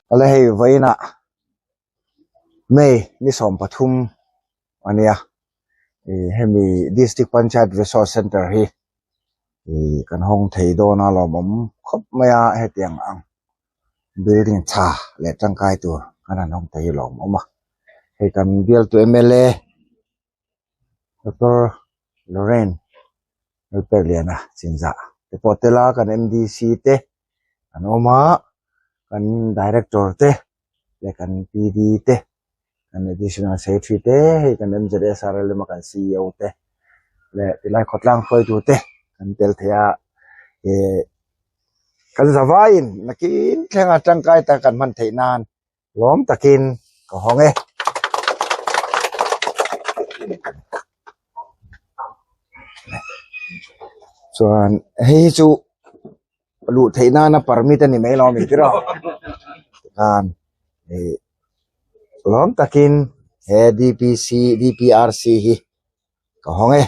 Awle hei vawiinah May ni 13 a nia ih hemi District Panchayat Resource Centre hi ih kan hawng thei dawn a lawmawm khawp mai a hetiang ang building tha leh tangkai tur kan han hawng thei hi lawmawm a hei kan bialtu mla Doctor Lorrain Lalpekliana chinzah te pawh a tel a kan MDC te an awm a kan director te leh kan PD te kan additional secretary te hei kan MZSRLM a kan CEO te leh tilai khawtlang hruaitu te kan tel thei a ihh kan zavaiin nakin thlenga tangkai taka kan hman theih nan lawm takin ka hawng e. Chuan hei hi chu luh theih nana permit a ni mai lo a ni tiraw tikhan ih lawm takin he DPC DPRC hi ka hawng e.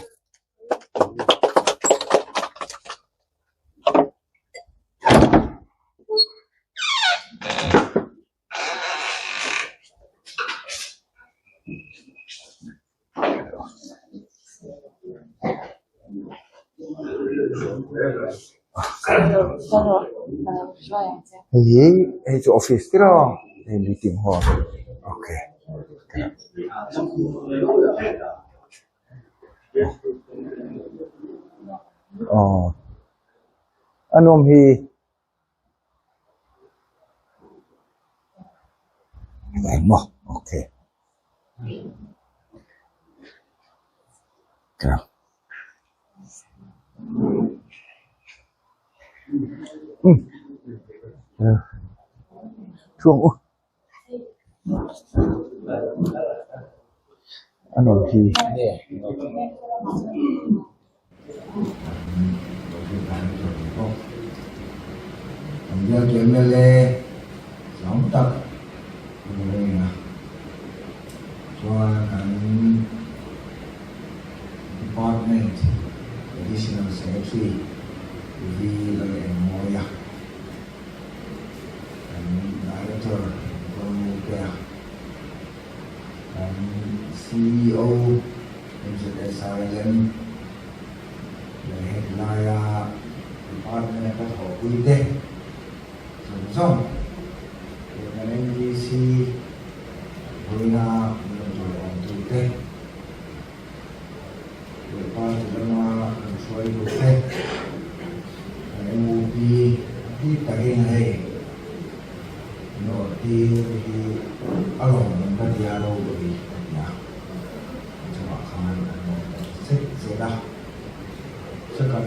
Hei hi hei chu office tiraw hei meeting hall okay aw a nuam hi. Engmaw okay chuang u a nuam hi. An bialtu mla zawng tak a ni reng a, chuan kan department additional secretary V Lalengmawia, kan director Rawlmutea, kan CEO MZSRLM leh hetilaia department a ka thawhpui te zawng zawng leh kan MDC vawiina min rawn tawiawmtu te leh party lama rawn hruaitu te kan MOP a bik takin hei min awrhtir hi a lawmawm ka tia ropui ka tia. A chungah khan an awm ta zet zet a. Chuan kan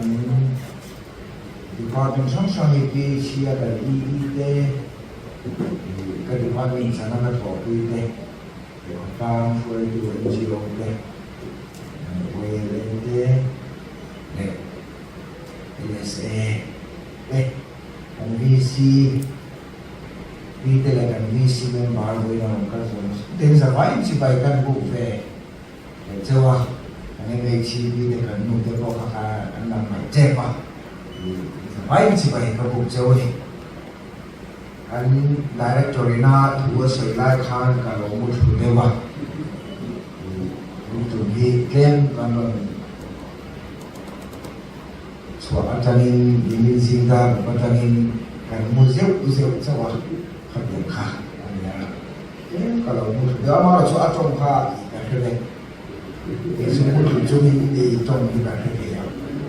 department hrang hrang hi PHC a kan EE te, ka department chana ka thawhpui te, leh khawtlang hruaitu NGO te, YLA te leh LSA te, kan VC Mite leh kan VC member vawiin a rawn kal zawng zawng te hi zavai chibai kan buk ve leh chauh a, kan MHCP te kan nu te pawh kha kha an lang ngaih tep a, zavai chibai ka buk chauh a ni. Kan Director ina thu a sawi lai khan ka lo mu thlu deuh a, tun tum hi tlem kan rawn Chhuah atangin nimin zing dar ruk atangin kan mu zeuh zeuh chauh a, khatiang kha a ni a, tlem ka lo mu thlu deuh a, amaherawhchu chu a tawng kha ih ka hre ve, kei chu mu thlu chungin i tawng hi ka hre thei a,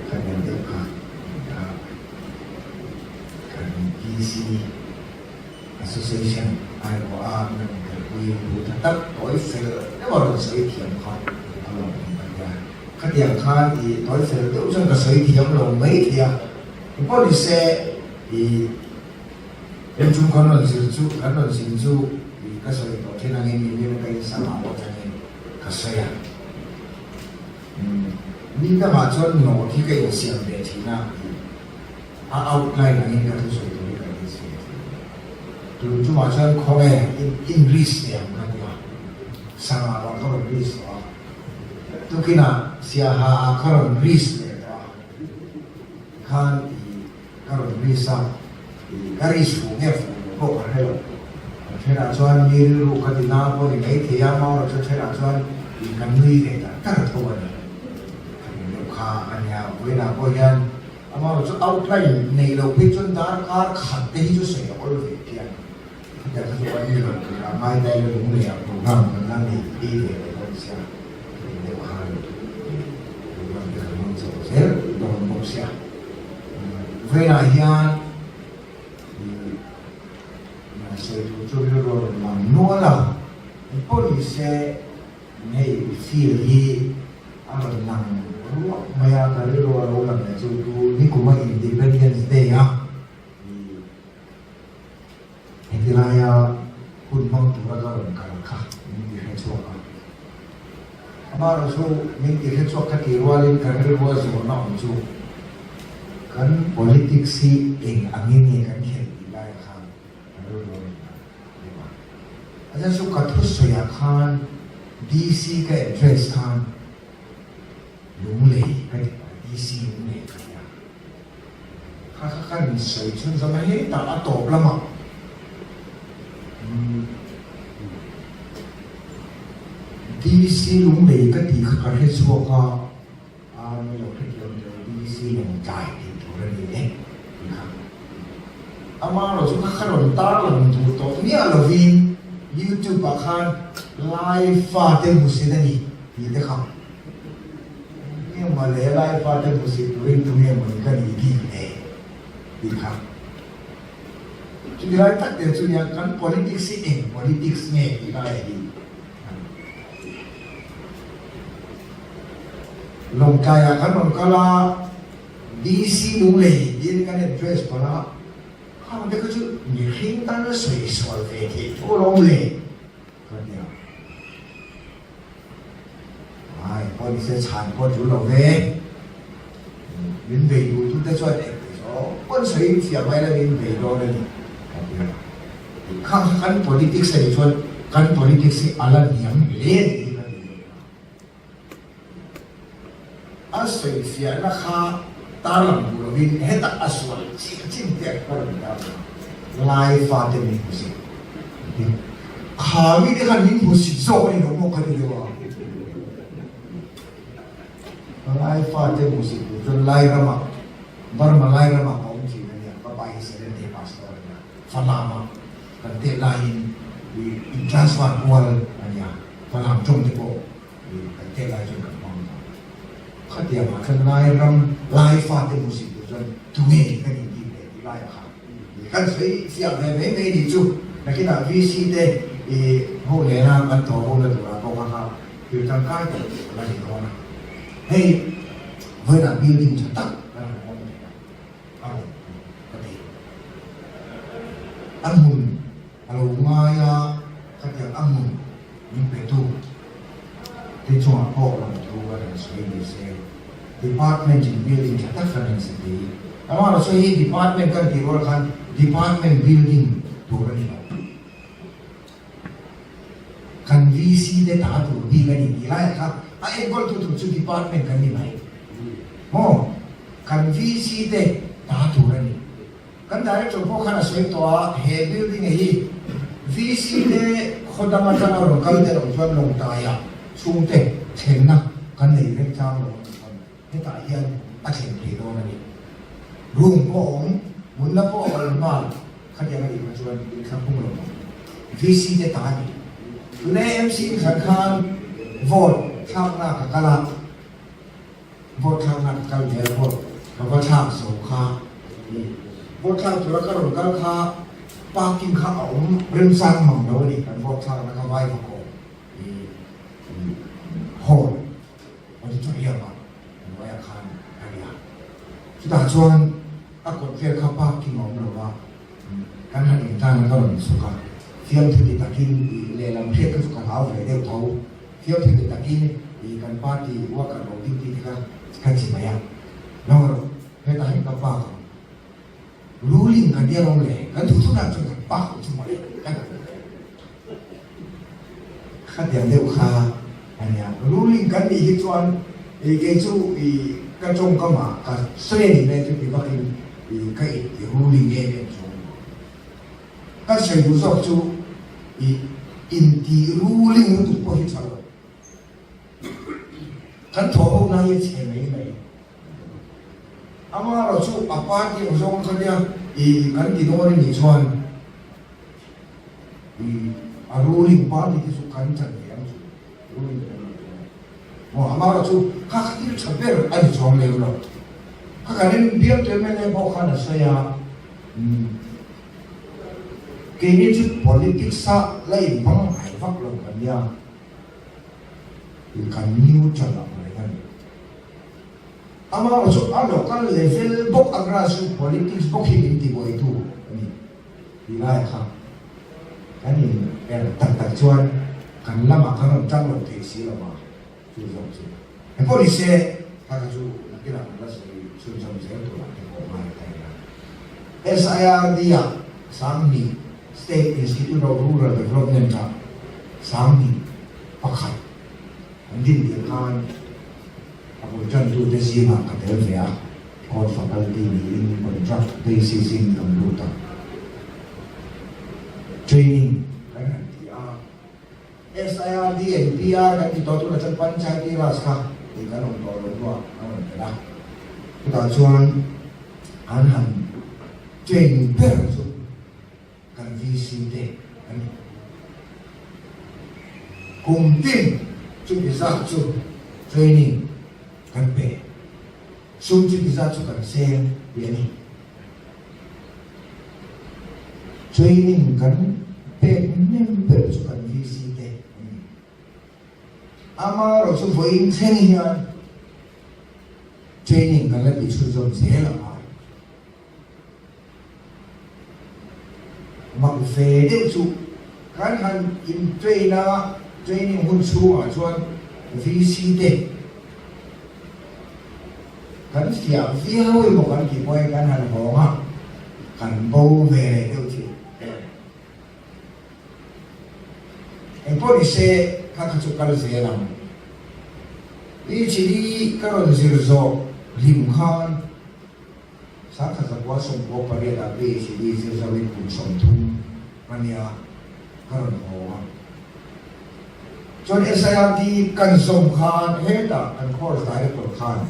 khatiang deuh kha a ni a, kan PC Association aiawh a min rawn kalpui thu tha tak tawi fel deuh a rawn sawi thiam kha a lawmawm a nia. Khatiang khan i tawi fel deuh chuan ka sawi thiam lo mai thei a, engpawh ni se i eng kan rawn zir chu kan rawn zin chu i ka sawi tawh thin angin i mim ka insang ah pawh chuanin ka sawi a. Ni dangah chuan note hi ka insiam ve thin a, a outline angin ka thusawi tur hi ka insiam thin. Tun tumah chuan khawnge English nei ang ka ti a, sangah lah ka rawn risk tawh a. Tukinah Siaha ah ka rawn risk leh tawh a, khan i ka rawn risk a, i ka risk fuh nge fuh lo pawh ka hre lo. A thenah chuan mi rilru ka ti na pawh ni mai thei a, Maura chu a thenah chuan i kan nui ve tak tak tho a ni. Ka ring deuh kha a nia, vawiinah pawh hian a Maura chu outline nei lo phei chuan darkar khat te hi chu sawi a awl ve phian. Khatiang kha chu kan ni lo tur a, ngai dai la lung leh ah program kan la nei phei ve leh dawn sia, ka ring deuh kha a ni. Program te kan hmang chho zel dawn bawk sia. Vawiinah hian I sawi tur chu rilru a rawn lang nual a, engpawh ni se hei field hi a rawn lang ruak mai a, ka rilru a lo lang leh chu tu nikuma Independence Day a i heti laia hun hmang tura ka rawn kal kha min ti hre chhuak a, Amaherawhchu chu min ti hre chhuak ka tih rualin ka rilru a zawhna awm chu kan politics hi eng angin nge kan khelh tih laiah khan ka rilru a rawn lang deuh a. A chhan chu ka thusawiah khan DC ka address khan Lunglei ka ti a, DC Lunglei ka ti a. Kha kha kan sawi chhunzawm a hetah a tawp lamah DC Lunglei ka tih kha ka hre chhuak a, a ni lo hrethiam tawh DC Lawngtlai tih tur a ni e tih kha. Amaherawh chu kha kha rawn tarlang duh tawh miah lovin YouTube ah khan Lai fate hmusit a ni tih te kha. Nge maw le lai fate hmusit turin tunge maw ni ka nih bik le tih kha. Chuti lai tak te chu nia kan politics hi eng politics nge tih lai hi Lawngtlai ah kan rawn kal a, DC Lunglei tiin kan address palh a, khang te kha chu mihring tan a sawi sual ve theih tho alawm le. Ka ti a. Ai, pawh ni se chhan pawh tul lo ve. Min bei duh tu te chuan eng ti zawng pawn sawi thiam mai la min bei dawn a ni ka ti a. Kha kha kan politics a nih chuan kan politics hi a la hniam hle a ni hi ka ti ve a. A sawifiahna kha tarlang duh lovin hetah a sual chiah chin te an kawr ni ta Lai fate min hmu si tin kha mite khan min hmu sit zawk a ni lo maw ka ti deuh a. Lai fate hmu sit tur chuan Lai ramah Burma Lai ramah ka awm thin a nia, ka pa hi Seventh Day Pastor a nia, Falam-ah kan tet laiin in transfer kual a nia, Falam tawng te pawh Kan tet lai chuan kan hmang ta. Khatiang ah khan Lai ram, Lai fate hmusit tur chuan tunge kan intih leh tih laiah khan kan sawi fiah ve mai mai nih chu. Nakinah VC te i ho nena kan tawh ho na turah pawh kha kha thil tangkai tak a la ni dawn a. Hei vawiinah building tha tak kan han awm thei a, a rawn ka ti. A hmun A lo ngai a, khatiang a hmun min petu te chungah pawh rawn thu a rawn sawi ni se. Department in building tha tak kan rawn sa thei. Amaherawhchu hei hi department kan tih rual khan department building tur a ni lo. Kan VC te ta tur bik a ni tih laiah kha a enkawltu tur chu department kan ni mai. Maw? Kan VC te ta tur a ni. Kan Director pawh khan a sawi tawh a, he building hi VC te khaw dang atanga rawn kal te loh chuan Lawngtaiah chhungte thlenna kan nei reng chang lo anih chuan hetah hian a thlen thei dawn a ni. Room pawh a awm, munna pawh a awm nghal khatiang a nih kha chuan inthlaphung lo ang. VC te ta a ni. Tuna AMC inthlan khan vote thlakna ka kal a. Vote thlakna ka kal ve a, vote ka va thlak zo kha i vote thlak tura ka rawn kal kha parking kha a awm remchang mang lo a ni, kan vote thlakna kha vai va kawm i hall auditorium ah hnuaiah khan a ri a, chutah chuan a kawt vel kha parking a awm lo va, kan han intan a ka rawn chhuk a, fiamthu ti takin i lehlam hriat kha chu ka hlau ve deuh tho. Thil thil ti takin i kan party worker lo duty te kha ka chi mai a, lo rawh hetah hian ka park ang, ruling kan tia lo le, kan thu thut ah chuan kan park ang chu mawle kan ti khatiang deuh kha a nia, ruling kan nih hi chuan i kei chu i ka tawngkam ah ka sawi a nih mai chu ti vakin i ka in ti ruling em em chuang a ni. Kan sawi duh zawk chu. I intih ruling lutuk pawh hi tha lo. Kan thawh ho na hi a chhe mai mai. Amaherawh chu a party ang zawng kha nia i kan ti dawn a nih chuan i a ruling party te chu kan chan ve ang chu ruling kan nih chuan. Maw amaherawh chu kha kha thil tha ber a ni chuang lem lo. Kha kan in biak tel mla pawh khan a sawi a, umm keini chu politics ah la inhmang ngai vak lo kan nia. Kan neutral ang reng a ni. Amaherawhchu a local level bawk a grassroot politics bawk hi min tibuaitu a ni tih lai kha kan in er tak tak chuan kan lamah kan rawn tang lo thei si lo va, chu zawk chu. Engpawh ni se, kha kha chu nakinah kan la sawi chhunzawm zel turah te pawh ngai ta ila. SIRD-ah Sanghnih State Institute of Rural Development-ah Sanghnih pakhat an din tir khan a bul tantute zingah ka tel ve a, Court Faculty niin contract basis-in kan lut a, training kan han ti a. SIRD and PR kan ti tawh tunah chuan Panchayati Raj kha tih kan awm tawh lo hnuah a rawn tel a, chutah chuan an han train ber chu kan VC te an ni. Kum tin chuti zat chu training kan pe, sum chuti zat chu kan seng tih a ni. Training kan pek hnem ber chu kan VC te an ni. Amaherawh chu vawiin thleng hian training kan la tih chhunzawm zel a ngai. Mak ve deuh chu kan han in train a, training hun chhungah chuan VC te Kan fiah viau emaw kan tih pawhin kan han hawng a, kan bo ve leh deuh thin. Engpawh ni se kha kha chu kal zel ang. PhD ka rawn zir zawh hlim khan Sangkhat Zakua sawmpua pariat ah PhD zir zoin kum 30 a nia ka rawn hawng a. Chuan SIRT kan zawm khan hetah kan course director khan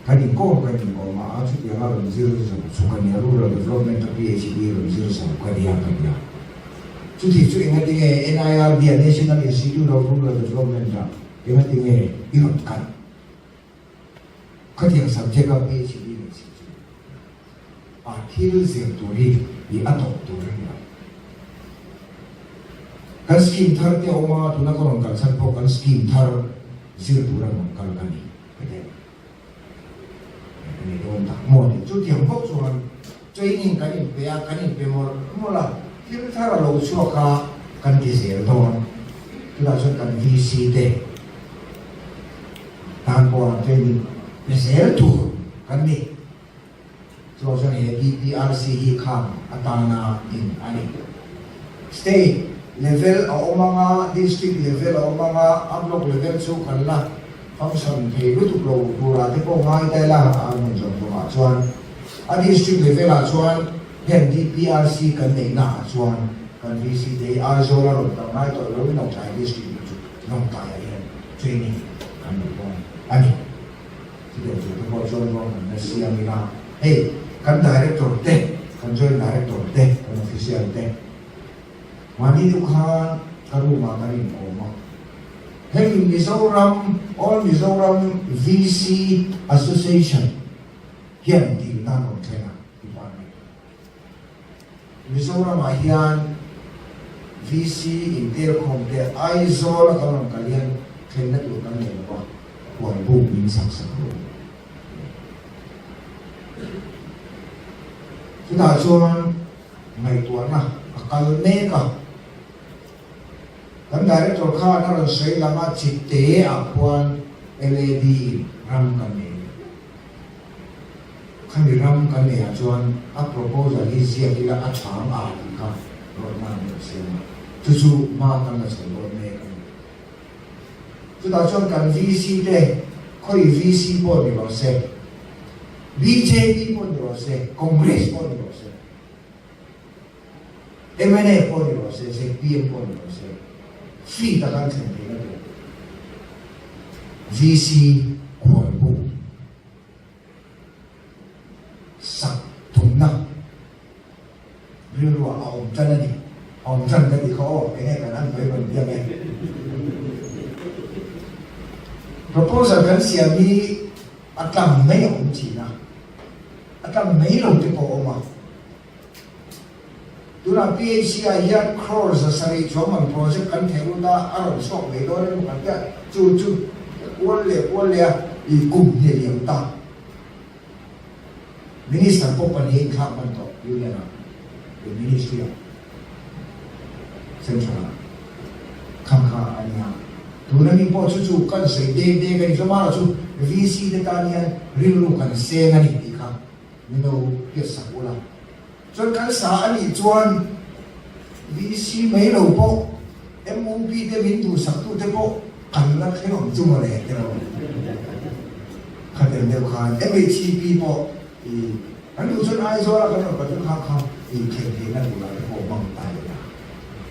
kan inkawm kan inkawm a, chutianga rawn zir zo chu ka nia, Rural Development a PhD rawn zir zo ka nia ka tia. Chuti chu engatinge NIRD a National Institute of Rural Development ah engatinge i rawn kal? Khatiang subject a PhD nei si chu a thil zir tur hi i a tawp tur a ni lo. Kan scheme thar te a awm a, tuna ka rawn kal chhan pawh kan scheme thar zir tura rawn kal ka ni ka ti a. Ka ni dawn tak maw tih chutiang bawk chuan training kan inpe a, kan inpe mawlh mawlh a, thil thar a lo chhuak a kan ti zel dawn. Chutah chuan kan VC te tan pawh training pe zel tur kan ni. Chuvang chuan he DPRC hi khang atana din a ni. State level a awm ang a, District level a awm ang a, a Block level chu kan la function thei lutuk lo turah te pawh ngai ta ila a hmun zawng zawngah chuan a District level ah chuan heng DPRC kan neihna ah chuan kan VC te hi Aizawl a rawn kal ngai tawh lo in Lawngtlai District chu Lawngtlai ah hian training kan nei dawn a ni. Chutiang chu te pawh chuan ruahmanna siam ila, hei kan Director te, kan Joint Director te, kan Official te mahni deuh khan ka room ah kan inkawm a, hei Mizoram, All Mizoram VC Association hian dilna an rawn thleng a, Department. Mizoram ah hian VC intelkhawm te Aizawl a kan rawn kal hian thlenna tur kan nei lo a, huan buk min sak sak ru. Chutah chuan ngaihtuahna a kal mek a, kan Director khan a rawn sawi lang a, Chite ah khuan LAD in ram kan nei. Khami ram kan neih ah chuan a proposal hi ziak ila a tha ang a tih kha rawtna an rawn siam a, chu chu hma kan la chho dawn mek a ni. Chutah chuan kan VC te, khawi VC pawh ni rawh se, bjp pawh ni rawh se, Congress pawh ni rawh se. Mnf pawh ni rawh se, zpm pawh ni rawh se, free taka an thlen theihna tur VC khualbu sak tumna rilruah a awm tan a ni. A awm tan ka ti kha aw, enge kan an vawi rawn biak e. Proposal kan siam hi a tlang mai a awm thin a, a tlang mai lo te pawh a awm a. Tunah PHC ah hian crore 700 chuang man project kan theh lut a, a rawn chhuak mai dawn emaw kan tia, chu chu kual leh kual leh a i kum hne liam ta. Minister pawh pahnih a inthlak hman tawh Union ah leh Ministry ah Central ah khang kha a nia. Tuna mi pawh chu chu kan sawi dek dek a ni, chumara chu VC te tan hian rilru kan seng a ni tih kha Min lo hriat sak ula. Chuan kan sa a nih chuan VC mai lo pawh MOP te min duhsak tu te pawh kan la thleng ang chu mawle ti lo. Khatel deuh khan MHCP pawh i kan duh chuan Aizawl a kan rawn kal chu kha kha i thlen theihna turah te pawh hmang ta ila.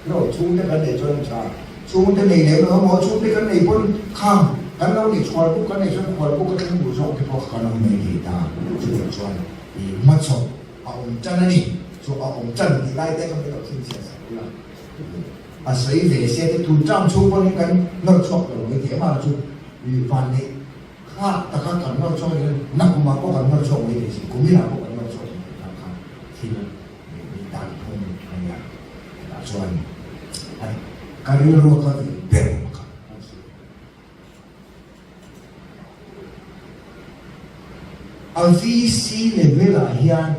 Lo chhungte kan neih chuan tha chhungte nei lem lo maw chhungte kan nei pawn khang kan lo nei chhual buk kan nei chuan khual buk a thleng duh zawk te pawh kan awm mai thei ta chutiang chuan i hmachhawp a awm tan a ni chu a awm tan tih lai te kha min lo chhinchhiah sak ula a sawi ve se te tun term chhung pawn kan nawr chhuak lo mai thei amah chu i van neih kha taka kan nawr chhuak a ni nakumah pawh kan nawr chhuak mai thei si kuminah pawh kan nawr chhuak mai thei ta kha thil Ni dan phung a nia. Hetah chuan ka rilru ka vei ber pakhat a ni. A VC level ah hian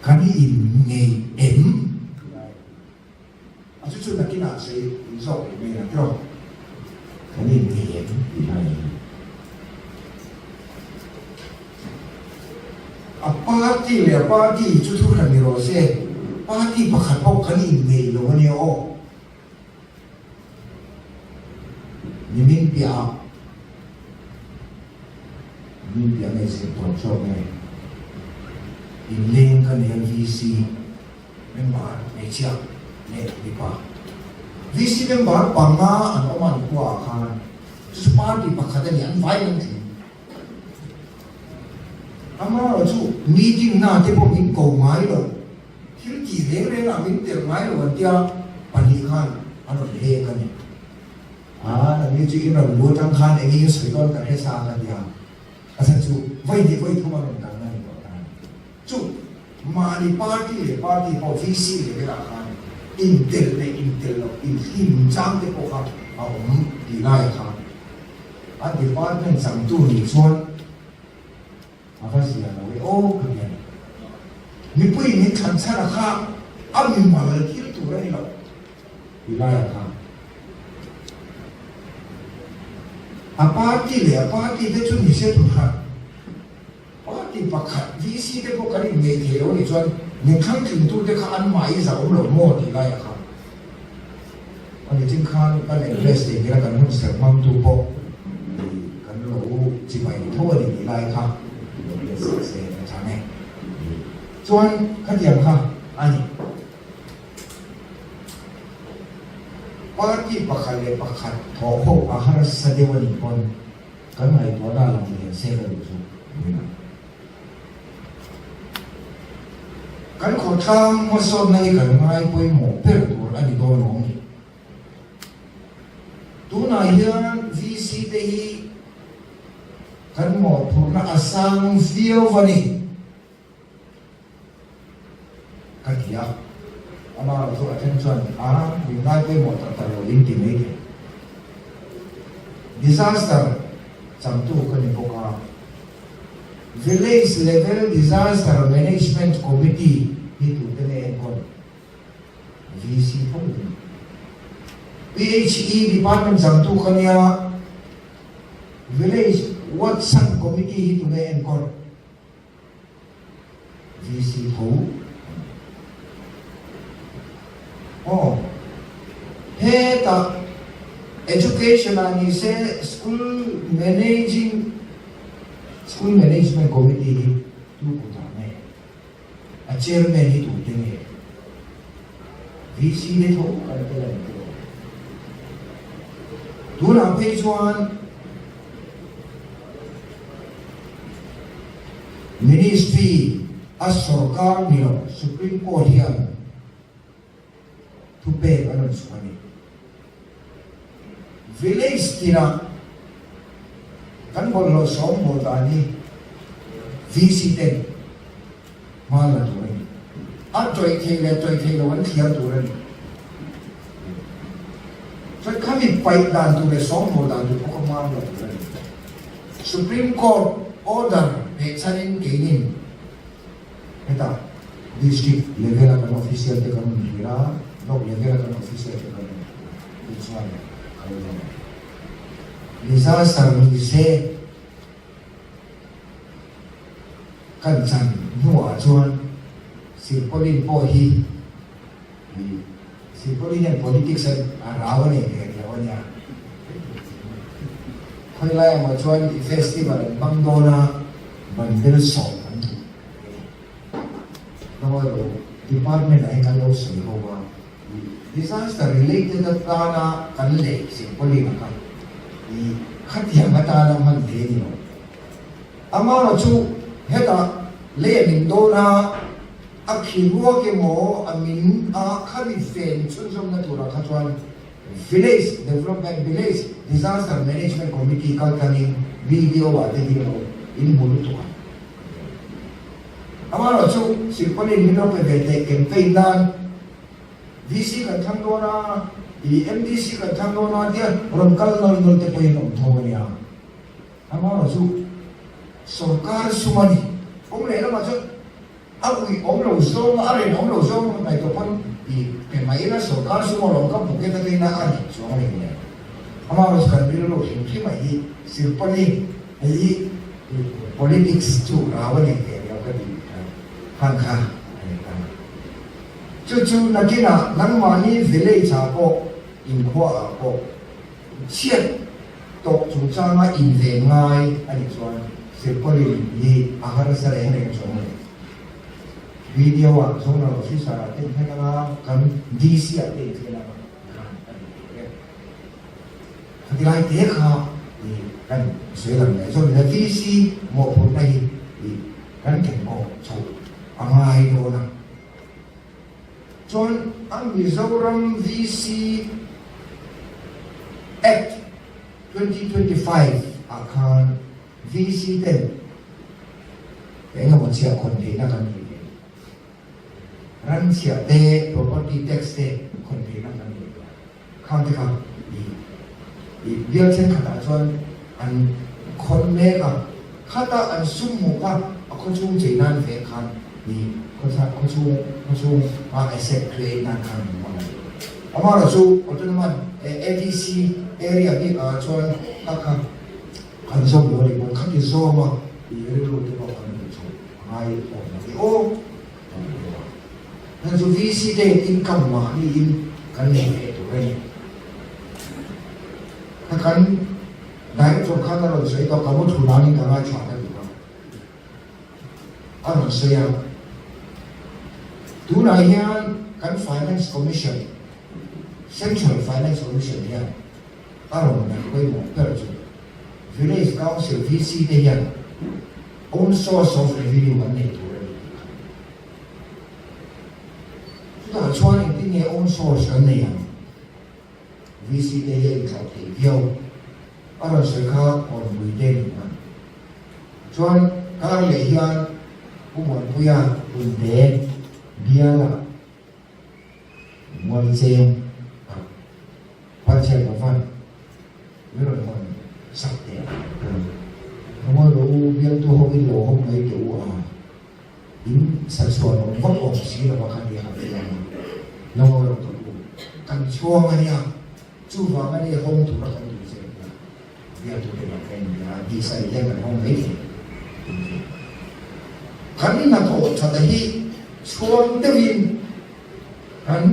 kan innei em? A chu chu nakinah sei in zawk leh mai la tiraw? Kan innei em tih lai hi. A party leh a party chu thu hran ni rawh se, party pakhat pawh kan innei lo a nia aw. Nimin piahah, nimin piah nge zir tawp zawk nge, inleng ka nei a VC. Member hmeichhia leh mipa VC member panga an awm a an khua ah khan chu chu party pakhat a ni an vai an tling. Amaherawh chu meeting na te pawh min ko ngai lo, thil tih reng reng ah min tel ngai lo an tia pahnih khan an rawn leng a ni. Aa nangni chu in rawn lu atang khan eng in sawi dawn ka hre sa ka tia a chhan chu vawi hnih vawi thum a rawn kalna ni tawh ta. Chu mahni party leh party pawh VC leh velah khan intel leh intel loh inhlim chang te pawh kha a awm tih lai kha a department changtu nih chuan a va zia lo e aw ka ti a ni. Mipui min thlan chhan a kha a mimal thil tur a ni lo tih lai a kha a party leh a party te chu ni se thuhran. Party pakhat VC te pawh kan innei thei lo nih chuan min thlang tlingtute kha an mah i zah awm lo maw tih laiah khan a ni chin khan kan address thei nia kan hun serh hmangtu pawh kan lo chibai tho a ni tih lai kha lo hriat sak se a chang e. Chuan khatiang kha a ni. Party pakhat leh pakhat thawh ho a harsa deuh a nih pawn Kan ngaihtuahna lang lian se ka duh chu ni lo. Kan khawtlang hmasawnna hi kan ngai pawimawh ber tur a ni dawn lo ni. Tunah hian VC te hi kan mawhphurhna a sang viau a ni. Ka ti a, amah erawh chu a then chuan a min ngai pawimawh tak tak lo in ti mai thei. Disaster changtu ka ni bawk a, Village Level Disaster Management Committee hi tute nge enkawl? VC tho in. PHE Department changtu ka nia, Village Watson Committee hi tunge enkawl? VC tho a ni. Aw, hetah Education ah ni se School Managing School Management Committee hi tu kutah nge? A chairman hi tute nge? VC te tho kan tel a ni tawh. Tunah phei chuan Ministry a sorkar ni lo Supreme Court hian thupek an rawn chhuah a ni. Village tinah kan bawlhhlawh sawm bawl dan hi VC ten hma la tur a ni. A tawih thei leh tawih thei lo an thliar tur a ni. Chuan khami paih dan tur leh sawm bawl dan tur pawh kha hma la tur a ni. Supreme Court order pehchhanin keinin Hetah District level a kan official te kan rawn hrilh a, Block level a kan official te kan rawn hrilh a, chu chuan kal dawn a ni. Disaster ni se kan chan hnuah chuan Silpaulin pawh hi Silpaulin hian politics a rau a nei ve riau a nia. Khawilai emaw chuan i festival an hmang dawn a, Banbel sawm an duh hle. Lo department ah hian kan lo sawi ho a, disaster related atana kan lei Silpaulin a kha i khatiang atana hman thei a ni lo. Amaherawh chu hetah lei a min dawn a, a khi ruak emaw a min a khami fen chhunzawmna turah kha chuan Village Development Village Disaster Management Committee kaltlangin BDO ah te hi lo inhmu lutuk a. Amaherawh chu Silpaulin min lo pe ve teh campaign nan VC kan thlang dawn a, i MDC kan thlang dawn a tia rawn kal nawl nawl te pawhin awm tho a nia. Amaherawh chu sorkar sum a ni. Awm leh lamah chuan A ui awm lo zawng a, a ren awm lo zawng ngaihtuah pawn i pe mai ila sorkar chu maw lawm ka pocket atangin a rin chuang a ni nen. Amaherawhchu kan rilru hrim hrim a hi Sirpali hei hi politics chu rau a nei ve riau ka ti khan kha a ni ta. Chu chu nakinah nangmahni village ah pawh inkhua ah pawh Chhiat tawh chungchanga inven ngai a nih chuan Silpaulin hi a harsa reng reng chuang a ni. Video ah Zonal Officer ah te inthlen anga kan DC ah te inthlen anga khan a nih theih reng. Khati lai te kha i kan sawi lang leh zawk nila VC mawhphurhna hi i kan kenkawh chhoh a ngai dawn a. Chuan a Mizoram VC Act 2025 ah khan VC ten eng emaw chhiah khawn theihna kan nei ve. Ran chhiah te, property tax te khawn theihna kan nei ve. Khang te kha i i bial thenkhatah chuan an khawn mek a, khata an sum hmuh kha a khawchhung chei nan ve khan i khawchhak khawchhung khawchhung a asset create nan khan an hmang a ni. Amaherawhchu chu autonomous ADC area bik ah chuan kha kha kan zawm lo a ni pawn khati zawm a i rilru te pawh kan hmuh chhoh a ngai awm lo ni aw. Heng chu VC te income mahni in kan nei ve tur a ni. Kha kan director khan a rawn sawi tawh, ka mu thu danin ka ngaithla ka ti a, a rawn sawi a. Tunah hian kan Finance Commission, Central Finance Commission hian a rawn dah pawimawh ber chu Village Council, VC, te hian own source of revenue an nei tur a ni tih kha. Chutah chuan engtin nge own source kan nei ang? VC te hi a inthlauh thei viau. A rawn sawi kha Kawnpui te ni hman. Chuan kar leh hian Pu Muanpuia Punte bialah Mualcheng ah Panchayat Bhavan min rawn hawn sak teh a. Ka ngawi lo u, bialtu ho in lo hawng mai teh u a, in sa chhuan awm vak awm si lo a kha nia ka ti ang a, lo ngawi lo ka pu, kan chhuang a nia, chuvang a nia hawng tura kan duh che nia, bialtu te lah ka en bia a, tisa ih hian kan hawng mai thei kan hnathawh that a hi chhuang deuhin kan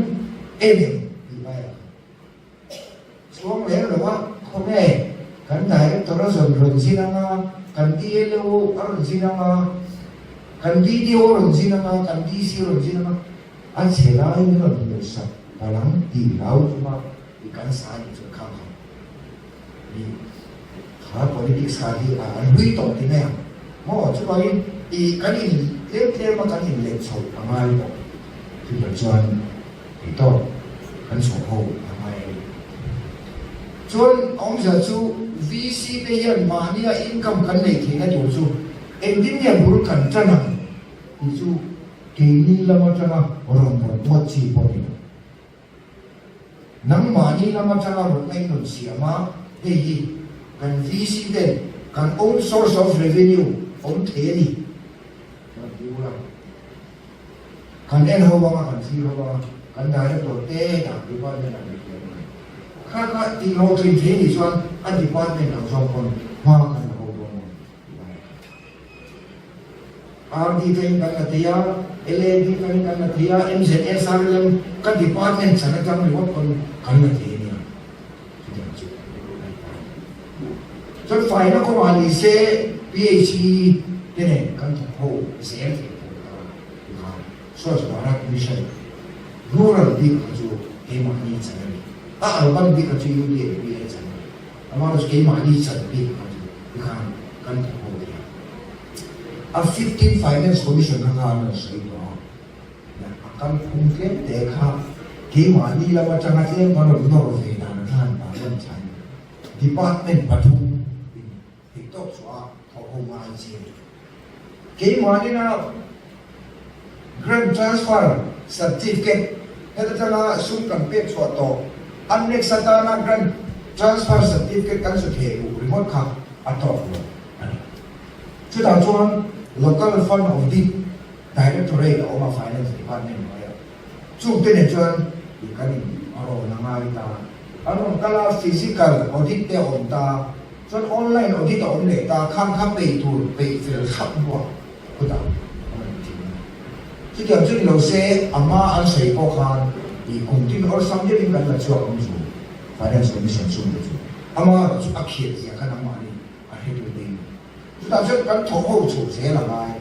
en em tih lai ah khan. Chhuang lem lo a, khawnge kan director a zawn rawn zin ang a, kan DLO a rawn zin ang a. Kan BDO rawn zin anga, kan DC rawn zin anga, a chhe lai min rawn hmuh sak palh ang tih hlau chunga i kan sa a nih chuan khang kha i kha politics kha hi a hlui tawh ti mai ang maw? Chuvangin i kan in tlem tlem a kan in let chhoh a ngai tawh. Chuvang chuan Tih tawk kan chhuah ho a ngai a ni. Chuan a awmzia chu VC te hian mahnia income kan neih theihna tur chu engtin nge bul kan tan ang tih chu keini lam atanga rawn rawn ngawt chi pawh a ni lo. Nangmahni lam atanga rawn ngaih rawn siam a, hei hi kan VC ten kan own source of revenue awm thei a ni. Rawn ti ula. Kan en ho anga, kan thlir ho anga, kan director te dah department ah bik hian kan kha kha tih hlawhtlin thei nih chuan a department ang zawk pawn hma kan la ho dawn a ni tih lai a ni. RD tangin kan la thei a, LAD tangin kan la thei a, MZSRLM ka department chan atang ringawt pawn kan la thei a nia chutiang chu a ni ta. Chuan faina kawngah ni se PHE te nen kan thawk ho zel thei pawh ta kha Swachh Bharat Mission rural bik kha chu keimahni chan a ni. A urban bik kha chu UDAP a chan a ni. Amaherawhchu keimahni chan bik kha chu tikhan kan thawk ho thei a. A 15 Finance Commission kha khan an sawi tawh a, a kalphung tlem te kha keimahni lam atanga tlem kan rawn nawr ve dan khan dan chan Department pathum in theihtawp chhuah a thawk ho ngai che a ni. Keimahnin a Grant Transfer Certificate heta tanga sum kan pek chhuah tawh annex atana Grant Transfer Certificate kan su theh luh ringawt kha a tawk lo a ni. Chutah chuan Local Fund Audit Directorate a awm a Finance Department hnuaiah. Chungte nen chuan i kan in a rawn a ngai ta. An rawn kal a, physical audit te a awm ta, chuan online audit a awm leh ta, khang kha peih tur peih fel thlap hnuah khutah a rawn tling a. Chutiang chu ni lo se, a hma an sawi pawh khan i kum tin awlsam deuhin kan la chhuak ang chu, Finance Commission chhungte chu. Amaherawhchu chu a khiat zia kha nangmahni a hretu te in. Chutah chuan kan thawk ho chho zel a ngai.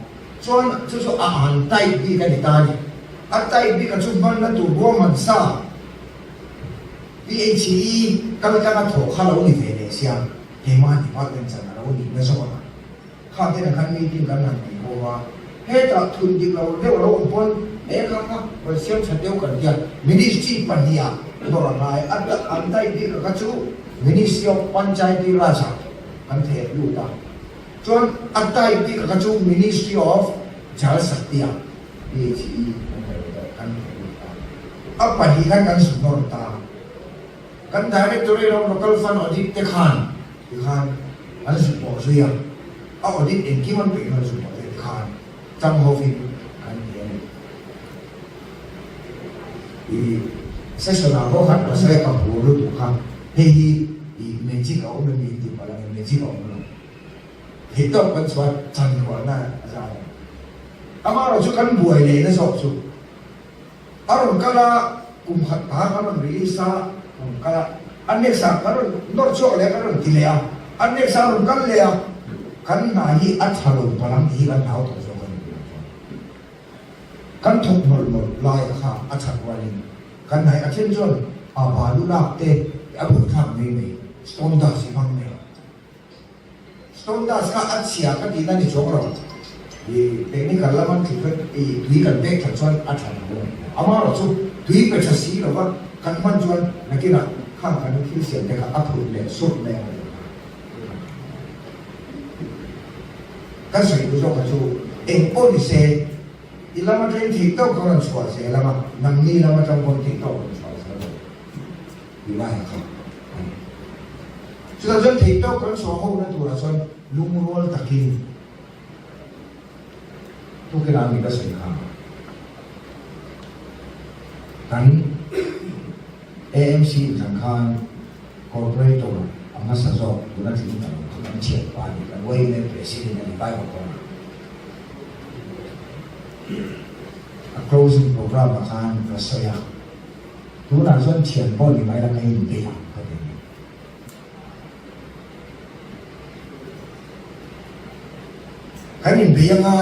Chuan chu chu a han type bik a ni ta a ni. A type bik a chu hmanna tur ruahman sa PHE kal tlang a thawh kha lo ni ve leh sia, keimah department chan a lo nih na zawk a. Kha te khan meeting kan han ti ho a, hetah thun dik lo deuh lo awm pawn lehkha kha rawn siam that deuh kan tia ministry pahniha nawr a ngai. A an type bik a kha chu Ministry of Panchayati Raj ah Kan theh lut a, chuan a type bik kha chu Ministry of Jal Shakti ah PHE kan theh lut a, kan theh lut ta. A pahnih khan kan zuk nawr ta. Kan Directorate of Local Fund Audit te khan tikhan an zuk pawh zui a, a audit engkim an peih hnuai zuk pawh zui tikhan chang hovin kan ti a ni. I session ah pawh khan pasal ka phur lutuk kha hei hi i magic a awm em in ti palh ang magic a awm lo. Theih tawk kan chhuah chan ruahna a zai ang. Amaherawh chu kan buai leh na zawk chu a rawn kal a kum khat pa kan rawn release a rawn kal a a next ah kan rawn nawr chhuak leh a kan rawn ti leh a a next ah a rawn kal leh a kan hna hi a tha lo palh ang tih hi kan hlau tawh zawk a ni tih chuan. Kan thawk mawlh mawlh lai a kha a that rualin kan hnaih a then chuan a balu lak te a buaithlak mai mai stone dust hi hmang mai a. Stone dust kha a chhia ka tihna ni chuang lo i technical lama tui kha i tui kan pek that chuan a tha tho a ni. Amaherawh chu tui pe tha si lova kan hman chuan nakinah khang kan thil siam te kha a phut leh sut mai ang a ti kha. Kan sawi duh zawk kha chu eng pawh ni se, i lam atangin theih tawk ka rawn chhuah zel ang a, nangni lam atang pawn theih tawk rawn chhuah zel rawh ti lai kha a ni. Chutah chuan theih tawk kan chhuah ho na turah chuan lungrual takin tukin ami ka sawi kha kan AMC inthlan khan Corporator a hmasa zawk tuna tling ta lo chu kan chhiat pa a ni, kan YMA President a ni bai bawk dawn a. A closing program ah khan ka sawi a, tunah chuan thian pawh ni mai la ka inbei ang ka ti a ni. Kan inbei anga.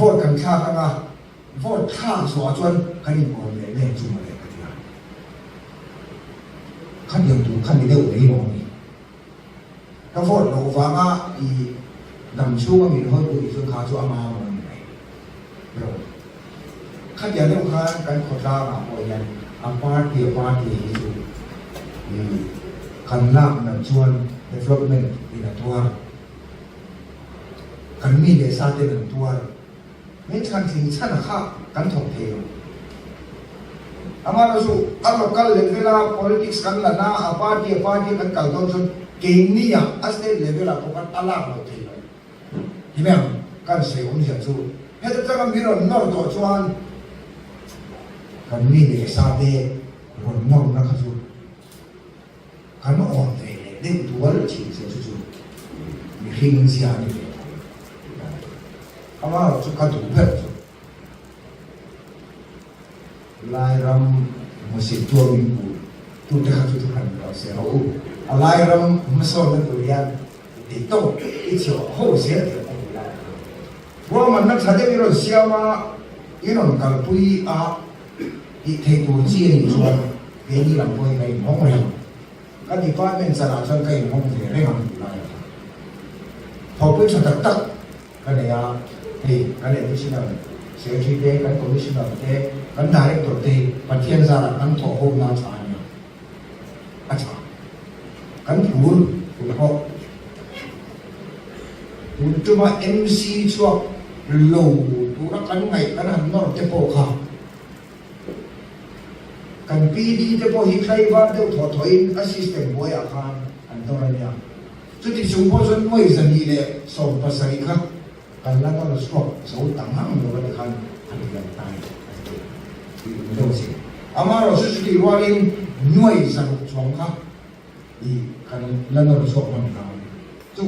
Vote kan thlak anga vote thlak zawhah chuan kan inkawn leh mek chu mawle ka ti a. Khatiang tur kha ni deuh mai lo a ni. Ka vote loh vanga i dam chhunga min hawi pui chu kha chu a mam a ni mai. Ro. Khatiang deuh khan kan khawtlangah pawh hian a party a party hi chu i kan lak nat chuan development in a tuar. Kan mi leh sa ten an tuar. Min chhan tling chhan a kha kan thawk thei lo. Amaherawhchu a local level a politics kan la na a party a party kan kal dawn chuan keini ah a state level ah pawh khan a lak loh thei lo. Ti mai ang, kan sawi awmzia chu heta tanga mi rawn nawr tawh chuan kan mi leh sa te rawn nawrna kha chu kan awm ve leh deuh dual thin che chu chu mihring zia a ni ve tho tih dan chu. Amaherawhchu ka duh ber chu Lairam hmusit tua min puh tute kha chu thu hran lo se ho u. A Lairam hmasawnna tur hian i tawk i chhiah ho zel teh a ti lai kha. Ruahmanna tha deuh i rawn siam a, i rawn kalpui a tih theih tur chi a nih chuan keini lam pawhin ka inhawng reng. Ka department chanah chuan ka inhawng ve reng ang tih lai kha. Thawhpui tha tak tak ka nei a, hei kan additional secretary te, kan commissioner te, kan director te hi Pathian zarah kan thawh ho na tha a nia, a tha. Kan phur phur pawh tun tuma MC chhuak lo tura kan ngaih kan han nawr te pawh kha kan PD te pawh hi tlaivar deuh thawh thawhin a system buaiah khan an nawr a nia. Chuti chung pawh chuan nuai 217 kha kan la nawr chhuak zo ta ngang lo a ti khan a ti lang ta a ti tih awm deuh che. Amaherawhchu chuti rualin nuai 600 chuang kha i kan la nawr chhuak hman hram. Chu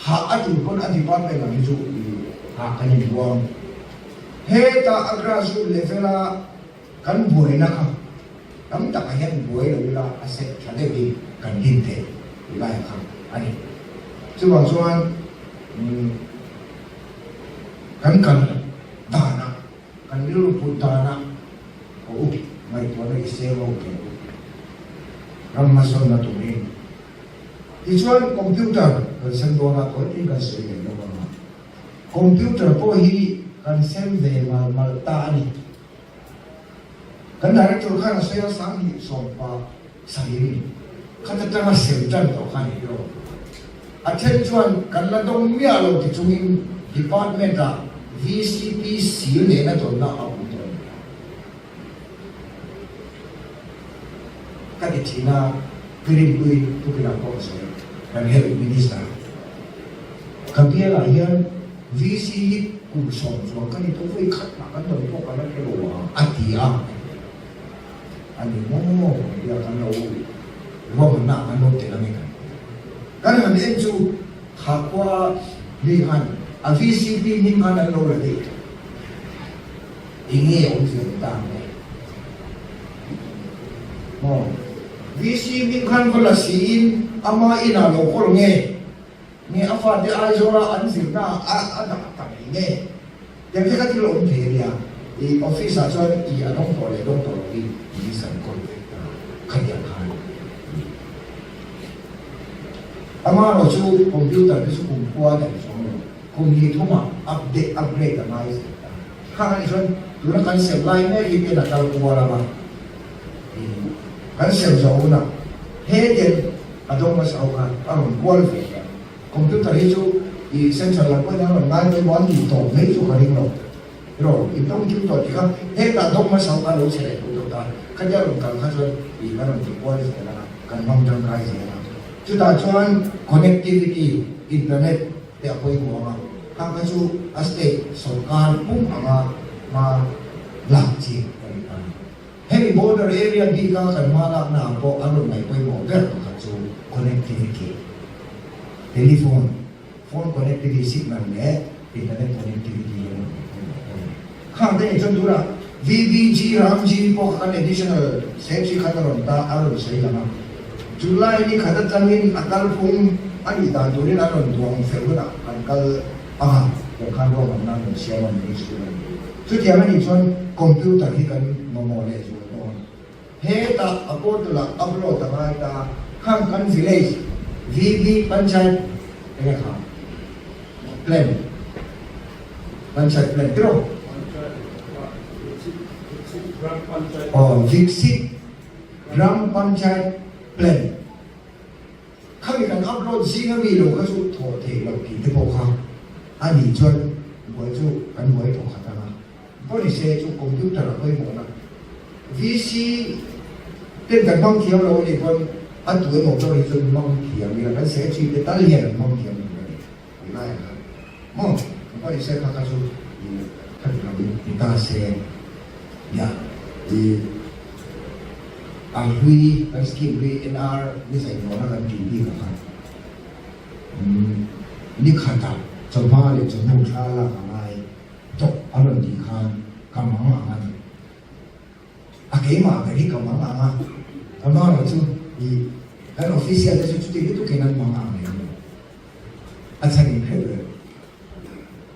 hah a tul pawn a department ang hi chu i hah kan inbuang. Heta a grassroot level a Kan buaina kha tam takah hian buai lo ila a set tha deuh hi kan din thei ti lai kha a ni. Chuvang chuan kan kal danah, kan rilru put danah ka up ngaihtuahna i seng ho teh u. Ram hmasawnna turin. Tichuan computer kan sem dawn a, tawi tin kan sawi leh lawk ang a. Computer pawh hi kan sem ve mal mal ta a ni. Kan director khan a sawi a, 2017 ni khat atanga sem tan tawh kha a ni ilo. A then chuan kan la dawng miah lo ti chungin department ah VCP sil nena dawnna a awm tawh a ni a. Ka ti thin a, Pirinpui tukinah pawh ka sawi a, kan Health Minister ka bialah hian VC hi kum 10 chuang ka ni tawh vawi khat mah kan dawn pawh ka la hre lo a, a ti a, a ni maw ka ti a, kan lo ruahmanna ah kan lo tel ange kan ti a. Kan han en chu kha khua mi khan a VCP hming khan an lo la daih tawh. Enge awmzia ni ta ang le? Maw? VC hming khan va la siin ama inah lo kawl nge? Nge a fate Aizawla an zirna ah a dah ta mai nge? Tiang te kha thil awm thei a nia. I office ah chuan i a dawng tawh leh dawng tawh lo hi i san kawl vek ta khatiang khan a ni. Amaherawhchu computer te chu kumkhua daih chuang lo. Kum hnih thumah update, upgrade, a ngai zel ta. Khang anih chuan tuna kan sem lai mek hi ten a kal kual anga kan sem zawh hunah he ten a dawng hmasa ho khan a rawn kual ve leh ang. Computer hi chu i central lam pawhin an rawn ngai mai maw an tih tawp mai chu ka ring lo. Iraw i tawng kim tawh tih kha hetah dawng hmasa ho kha lo che leh duh tawh ta. Khatia rawn kal kha chuan i kan rawn ti kual zel anga kan hmang tangkai zel a. Chutah chuan connectivity, internet, te a pawimawh ang a, khang kha chu a state sorkar pum anga hma lak chi a ni ta. Hemi border area bika kan hma lakna ah pawh an rawn ngaih pawimawh ber pakhat chu connectivity, telephone, phone connectivity signal leh internet connectivity an rawn ngaih pawimawh ber a ni. Khang te nih chuan tunah VBG Ramji pawh kha kan additional secretary khan a rawn ta a rawn sawi lang a, July ni khat atangin a kalphung a nih dan turin an rawn duang fel hunah kan kal ang a. Tiang khan ruahmanna an rawn siam a ministry lamin. Chutiang a nih chuan computer hi kan mamawh leh zual dawn. Hetah a portal ah upload a ngai ta khang kan village VB Panchayat enge kha plan Panchayat plan tiraw? Aw Viksit Gram Panchayat plan. Khami kan upload zing a mi lo kha chu thawh theih loh tih te pawh kha a nih chuan buai chu kan buai thawh khat ang a. Pawlise chu computer a pawimawhna VC ten kan hmang thiam lo a nih pawn a tu emaw pawh hi chuan hmang thiam ila kan secretary te tal hian an hmang thiam tur a ni tih lai ah khan maw pawlise kha kha chu ih khati lam ni ta se nia ih a hlui kan scheme hlui NR ni zaihnuahna kan tih bik ah khan ni khatah chawhma leh chawhnu thla lak a ngai. Tawp a rawn tih khan ka mang ang a ni. A keimah ber hi ka mang ang a, ka mang loh chu i kan official te chu chuti lutuk hian an mang ang lem lo. A chhan in hreuh reuh.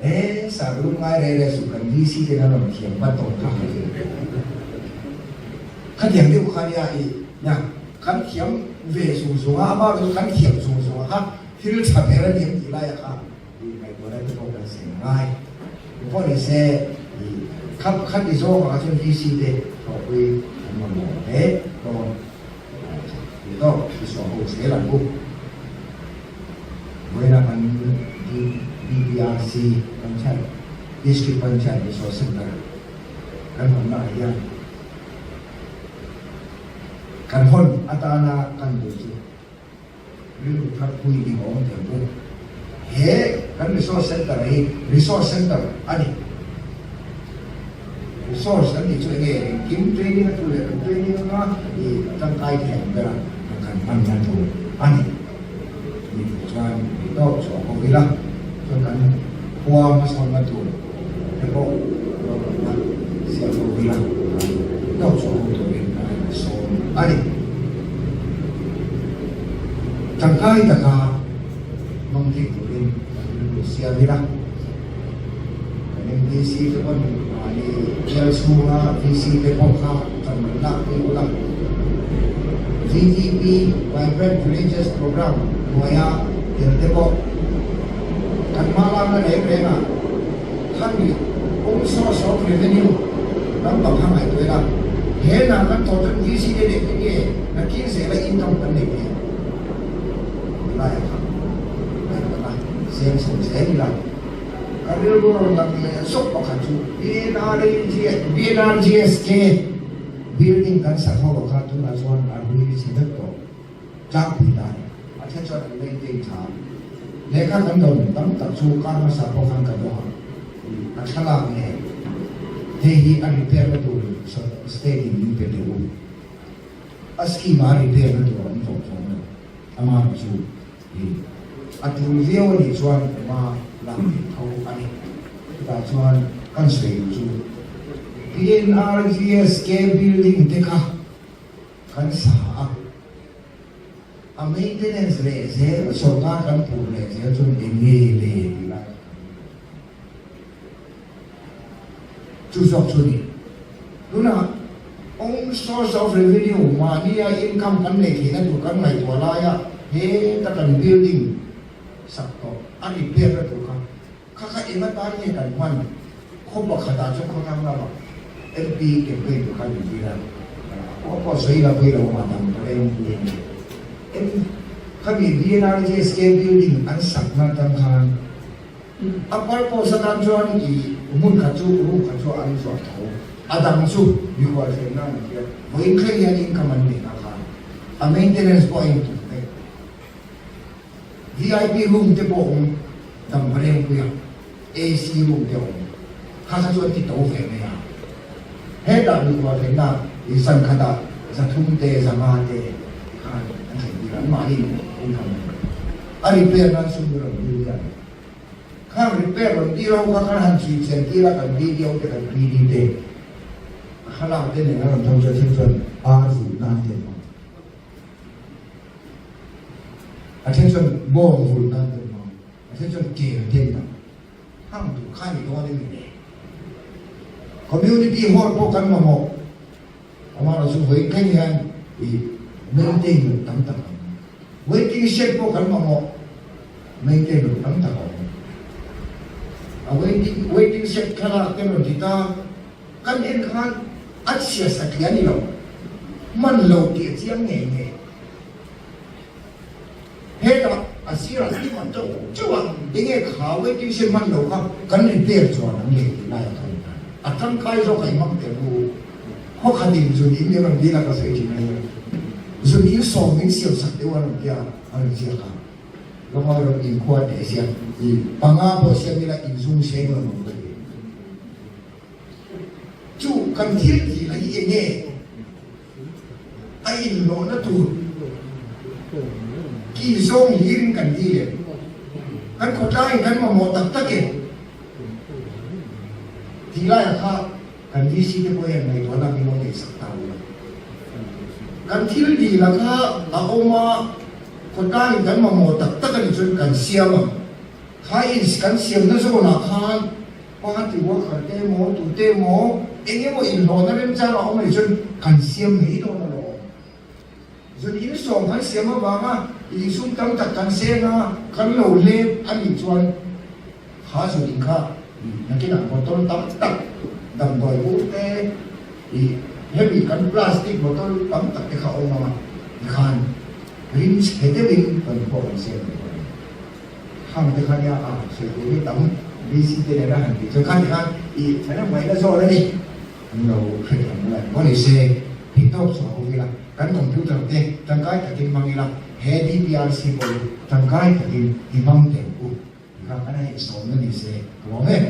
E sar lung ngai rei rei suh kan VC ten an rawn thiam vat tawh kha ka ti. Khatiang deuh kha nia i nia kan thiam ve zung zung a, amah erawh chu kan thiam zung zung a kha thil tha ber a ni em tih lai a kha. Tih ngaihtuahna te pawh kan seng ngai. Eng pawh ni se, ih khap khat i zawng ah chuan VC te thawhpui an mamawh hle dawn tih tawk i suah ho zel ang u. Vawiina kan DPRC Panchayat, District Panchayat Resource Centre kan hawnna ah hian kan hawn atana kan duh chu Rilru thar pui ding a awm thei bawk. He kan resource center hi resource center a ni. Resource kan tih chu enge engkim training a thu leh kan training anga i tangkai thei ang ber a kan hman na tur a ni. Ni tur chuan i tawk chu a ko ila chuan kan khua hmasawnna tur te pawh ruahmanna siam ho ila tawk chu a ho turin a sawm a ni. Tangkai taka hmang thei turin kan rilru siam ila, kan MDC te pawn mahni bial chhunga VC te pawh kha kan rawn lak pui ula. VVP, Vibrant Villages Programme, hnuaia tel te pawh kan hma lakna reng rengah khami own source of revenue lampang kha ngaihtuah ila, he hna kan thawh chuan VC te leh eng nge nakin zela income kan nei thei ti laiah kha ngaihtuahna siam chho zel ila. Ka rilru rawn lang leh zawk pakhat chu BNRGSK building kan sak ho kha tunah chuan a hlui chhe vek tawh tlangpui dan a then chuan an maintain tha. Lehkha kan dawn tam tak chu kar hmasa pawh khan ka dawng a, a thlalak nge hei hi a repair na tur state in min pe teh u. A scheme a repair na tur a awm tawh chuang lo. Amaherawh chu a tul viau a nih chuan hma lak theih tho a ni. Chutah chuan kan sawi duh chu PNRGSK building te kha kan sa a. A maintenance leh zel sorkar kan phur leh zel chuan eng nge le tih lai kha kan ring lo. Chu zawk chu a ni. Tunah own source of revenue mahnia income kan neih theihna tur kan ngaihtuah laia heta kan building sak tawh a repair na tur kha kha kha eng atan nge kan hman khaw pakhatah chuan khawthlang lamah MP campaign tur khan min tir a, a pawh sawi la vawi lo mah dang ka reng pui a ni. Khami BNRJSK building an sakna atang khan a purpose atan chuan i hmun khat chu room khat chu an zuah tho, a dang chu mikhual thlenna an tia, vawiin thleng hian income an neihna khan a maintenance pawh a intum vek. VIP room te pawh awm dam rengpui a, AC room te awm kha kha chu an ti to ve mai a. Hetah mikhual thlenna i zan khatah 300 te 500 te khan an thlen tir a, anmahni income an nei. A repair nan sum rawn dil hian khang repair rawn dil ho kha khan han chhui chian tir a, kan video te kan PD te a thlalak te nen a rawn tho chuan thil chuan ar vulh nan te an hmang. A then chuan bawng vulh nan te an hmang, a then chuan kel te an hmang. Community hall pawh kan mamawh. Amaherawh chu vawiin thleng hian i maintain loh tam tak a awm. Waiting shed pawh kan mamawh maintain loh tam tak a awm. A waiting waiting shed thlalak te rawn ti ta, kan en khan a chhia satliah a ni lo, hman lo tih a chiang ngei ngei. Hetah a sirah hlim an tawk teuh a, enge kha waiting shed hman lo kha kan repair chuan an lei tih lai a thawn ta. A tangkai zawk a i hmang tel u. Khaw khatin zun in min rawn dil a ka sawi thin a nia. Zun in sawm min siam sak deuh a rawn tia a rawn ziak a. Lawngah rawn inkhua teh siam i panga pawh siam ila inzung seng lo ang ka ti. Chu kan thil tih lah hi enge? A inhlawhna tur ki zawng hlirin kan ti leh kan khawtlaiin kan mamawh tak tak e tih laiah kha kan VC te pawh hian ngaihtuahna min lo neihsak ta ula. Kan thil dila kha a awm a, khawtlaiin kan mamawh tak tak a nih chuan kan siam ang. Kha in kan siamna zawnah khan Party worker te emaw tute emaw eng emaw inhlawhna remchang a awm anih chuan kan siam mai dawn alawm. Zun insawm kan siam avanga insum tam tak kan seng a, kan lo lep a nih chuan kha zun in kha nakinah bottle tam tak damdawi bur te ih hemi kan plastic bottle tam tak te kha a awm ang a tikhan rim chhe deuhin kan pawh kan seng mai dawn a ni. Hang te kha nia a sawi tur hi tam VC te nena han tih chuan kha ti khan i thahnem ngaihna zawn a ni. An lo hre thiam la emaw ni se theihtawp chhuah ho ila kan computer te tangkai takin hmang ila he DPRC pawh hi tangkai takin i hmang teh u ti kha kan han insawmna ni se ka lawm em.